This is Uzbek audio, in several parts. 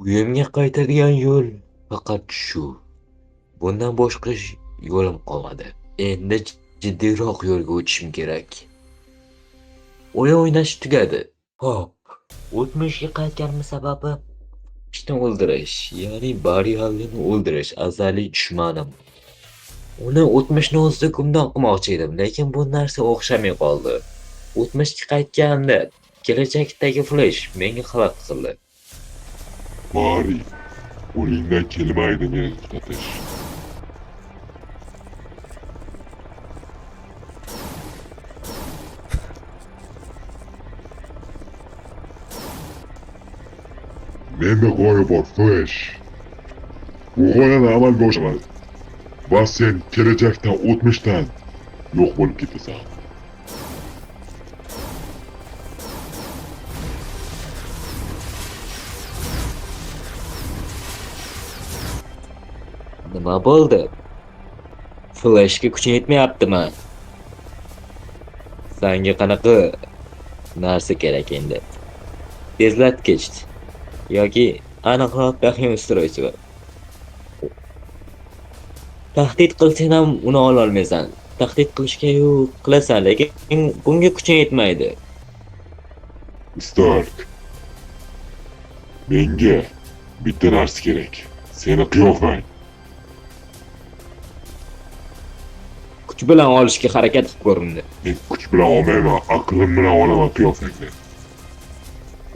Uyimga qaytadigan yo'l faqat shu. Bundan boshqa yo'lim qolmadi. Endi jiddiyroq yo'lga o'tishim kerak. O'yin o'ynash tugadi. Xo'p, o'tmishga qaytganim sababi ishni o'ldirish, ya'ni Barri Allenni o'ldirish azaliy dushmanim. Uni o'tmishni o'zida gumdon qilmoqchi edim, lekin bu narsa o'xshamay qoldi. O'tmishga qaytganimda kelajakdagi Flash menga xalaqit qildi. Barri, qo'lingdan kelmaydi meni to'xtatish. Menda g'oya bor, Flash. Bu g'oyani amalga oshiraman. Va sen kelajakdan, o'tmishdan yo'q bo'lib ketasan. Nima bo'ldi? Flashga kuching yetmayaptimi? Senga qanaqa narsa kerak endi? Tezlatgich yoki aniqroq taxmin устройство. Tahdid qilsang ham uni ola olmaysan. Tahdid qilishga yo'q qilasan, lekin bunga kuching yetmaydi. Stark. Menga bitta narsa kerak. Seni qiyofang. Kuch bilan olishga harakat qilib ko'rindi. Men kuch bilan olmayman, aqlim bilan olaman qiyofangni.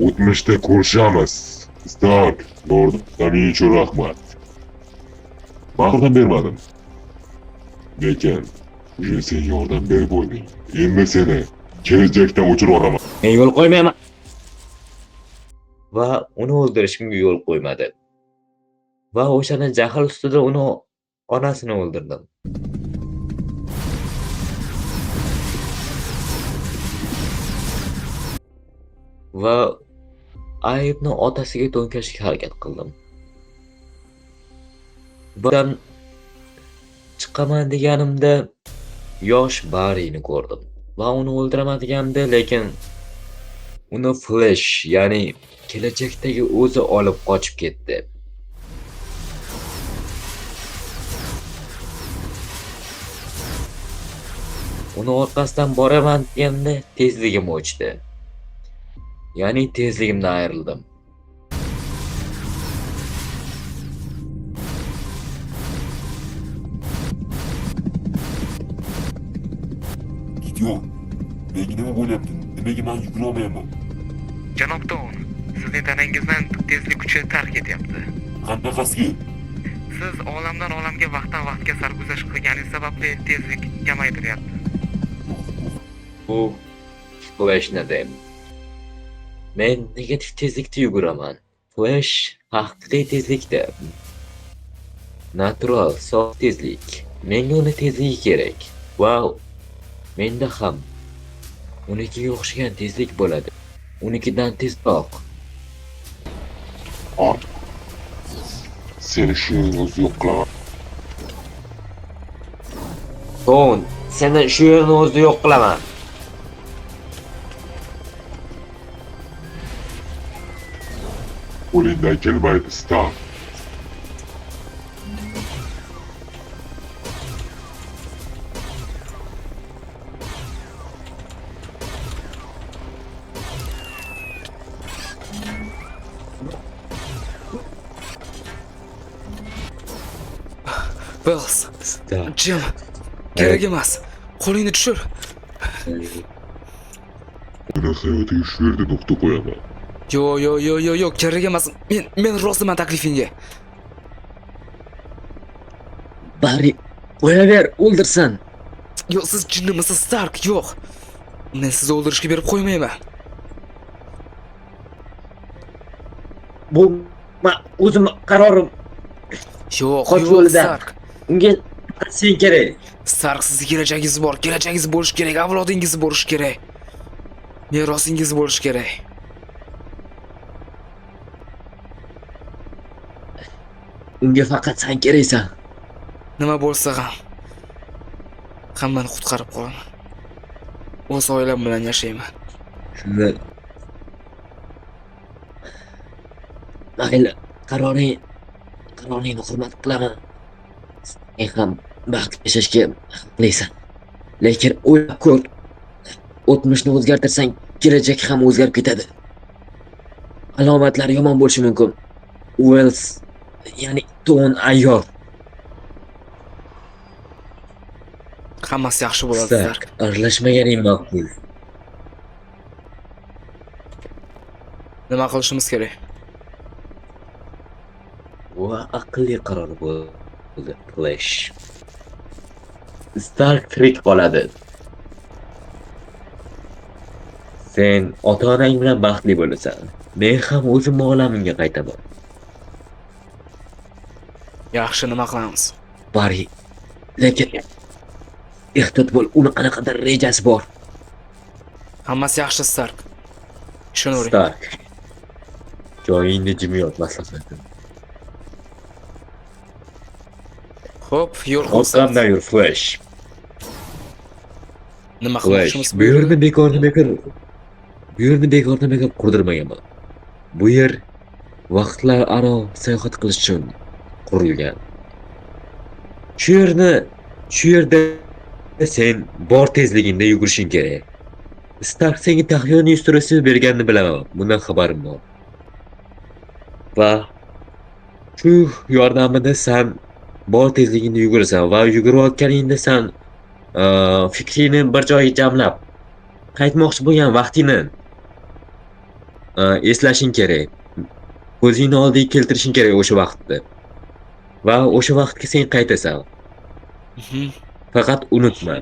O'tmishda ko'rishamiz. Stark, yordaming uchun rahmat. Men yordam bermadim. Lekin o'sha sen yordam berib bo'lding. Endi seni kelajakdan o'chirib yuboraman. Men yo'l qo'ymayman. Va uni o'ldirishimga yo'l qo'ymadi. Va o'shani jahl ustida uni onasini o'ldirdim. Va aybni otasiga to'nkashga harakat qildim. Bundan chiqaman deganimda yosh Barrini ko'rdim va uni o'ldiraman deganimda, lekin uni Flash, ya'ni kelajakdagi o'zi olib qochib ketdi. Uni orqasidan boraman deganimda tezligim o'chdi. Ya'ni tezligimdan ayrildim. Gideon, menga nima bo'lyapti? Nimaga men yugura olmayapman? Janob Toun, sizning tanangizdan tezlik kuchi tark etyapti. Qanaqasiga? Siz olamdan olamga vaqtdan vaqtga sarguzasht qilganingiz sababli tezlik kamaytiryapti. Bu Flashni dem. Men negativ tezlikda yuguraman. Flash haqiqiy tezlikda. Natural, sof tezlik. Menga uni tezligi kerak. Va menda ham unikiga o'xshagan tezlik bo'ladi. Unikidan tezroq. Ort. Seni shu yerda o'zi yo'q qilaman. Toun, seni shu yerni o'zida yo'q qilaman. Qo'lingdan kelmaydi, Stark. Wells, Stark. Jim, kerak emas. Qo'lingni tushir. Uni hayotiga shu yerda nuqta qo'yaman. Yo, yo, yo, yo, yo, kerak emas. Men roziman taklifingga. Barri, qo'yaver, o'ldirsin. Yo'q, siz jinnimisiz, Stark? Yo'q. Men sizni o'ldirishga berib qo'ymayman. Bu o'zim qarorim. Yo'q, Qoch yo'q, yo'lidan. Stark. Unga sen kerak. Stark, sizni kelajagingiz bor, kelajagingiz bo'lishi kerak, avlodingiz bo'lishi kerak. Merosingiz bo'lishi kerak. Unga faqat sen keraksan. Nima bo'lsa ham hammani qutqarib qolaman. O'z oilam bilan yashayman. Shuni Mayli. Qaroringni hurmat qilaman. Sen ham baxtli yashashga haqlisan. Lekin o'ylab ko'r. O'tmishni o'zgartirsang, kelajak ham o'zgarib ketadi. Alomatlar yomon bo'lishi mumkin. Uels, ya'ni To'n ayyor. Hammasi yaxshi bo'ladi, Stark, Stark. aralashmaganing ma'qul. Nima qilishimiz kerak? Va aqlli qaror bo'ldi, Flash. Stark tirik qoladi. Sen ota-onang bilan baxtli bo'lasan. Men ham o'zim olamimga qaytaman. Yaxshi, nima qilamiz? Bari, lekin ehtiyot bo'l, uni qanaqadir rejasi bor. Hammasi yaxshi, Stark. Ishonavering. Stark. Joyingda jim yot, maslahatim. Xo'p, yo'l ko'rsat. Orqamdan yur, Flash. Nima Flash, qilmoqchimiz bu yerni bekorni bekor bu yerni bekordan bekor qurdirmaganman. Bu yer vaqtlar aro sayohat qilish uchun qurilgan. Shu yerda sen bor tezligingda yugurishing kerak. Stark senga Tachyon instruksiyasi berganini bilaman. Bundan xabarim bor. Va shu yordamida sen bor tezligingda yugurasan va yugurayotganingda sen fikringni bir joyga jamlab qaytmoqchi bo'lgan vaqtingni eslashing kerak. Ko'zingni oldiga keltirishing kerak o'sha vaqtni. Va o'sha vaqtga sen qaytasan. Faqat unutma.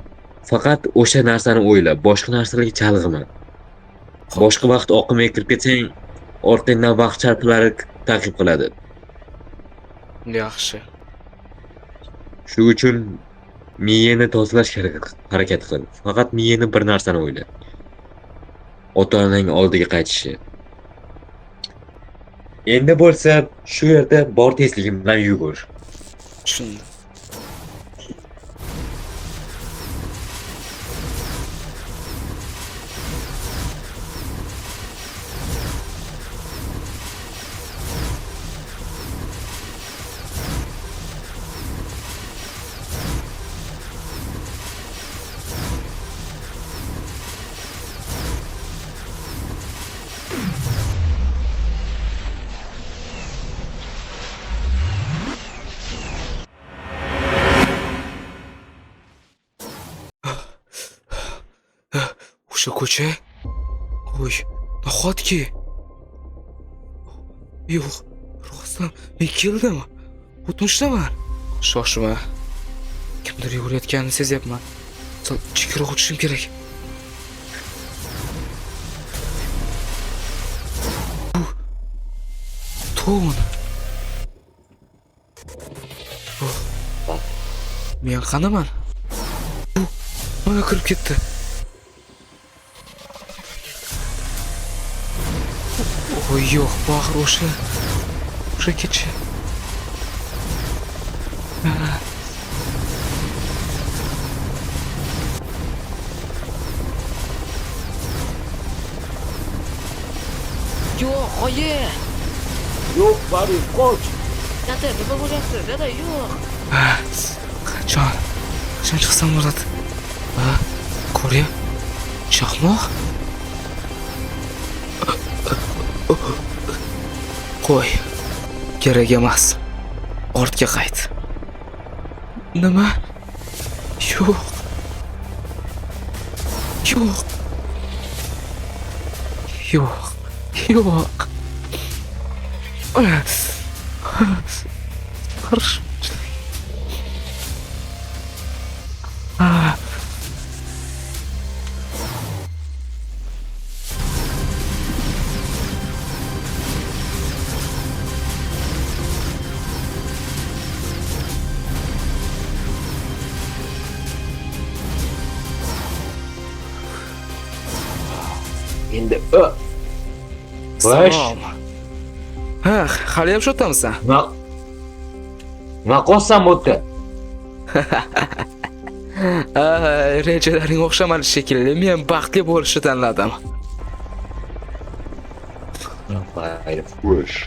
Faqat o'sha narsani o'yla, boshqa narsalarga chalg'ima. Boshqa vaqt oqimiga kirib ketsang, orqangdan vaqt charxlari ta'qib qiladi. Yaxshi. Shu uchun miyani tozalashga harakat qil. Faqat miyani bir narsani o'yla. Ota-onang oldiga qaytishi. Endi bo'lsa shu yerda bor tezliging bilan yugur. Tushundim. O'sha ko'cha? Voy, nahotki? Yo'q, rostdan men keldim. O'tmishdaman. Shoshma. Kimdir yugurayotganini sezyapman. Sal chekroq o'tishim kerak. Bu To'n. Oh. Men qanaman? Bu mana kirib ketdi. Oy yo'q, bag'ir o'sha kecha. Yo'q, oyi. Yo'q, Bari, qoch. Dada, nima bo'lyapti? Dada, yo'q. Qachon? Qachon chiqsam bo'ladi? Ha, ko'rya? Chaqmoq? Qo'y. Kerak emas. Ortga qayt. Nima? Yo'q. Yo'q. Yo'q. Yo'q. Хорошо. Ah. Endi Flash. Salom. Ha, haliyam shu yerdamisan? Nima qilyapsan bu yerda? Ha, rejalaring o'xshamadi shekilli. Men baxtli bo'lishni tanladim. Mayli. Flash.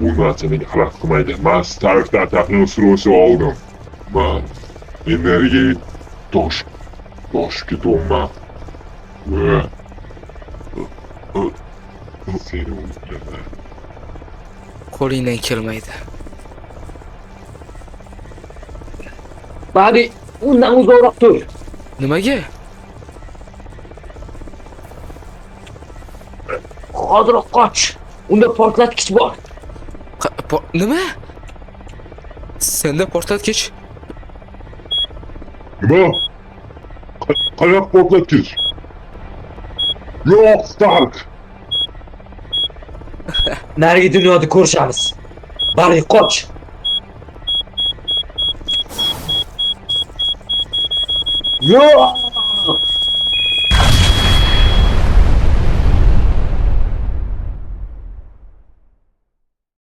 Bu narsa menga xalaqit qilmaydi. Man Starkdan texnik oldim. Man energiya toshib ketyapman. Va seni o'ldiraman. Qo'lingdan kelmaydi. Barri, undan uzoqroq tur. Nimaga? Hoziroq qoch. Unda portlatkich bor. Nima? Senda portlatkich? Nima? Qayoq portlatkich? Yo'q, Stark! Narigi dunyoda ko'rishamiz. Barri, qoch. Yo'q!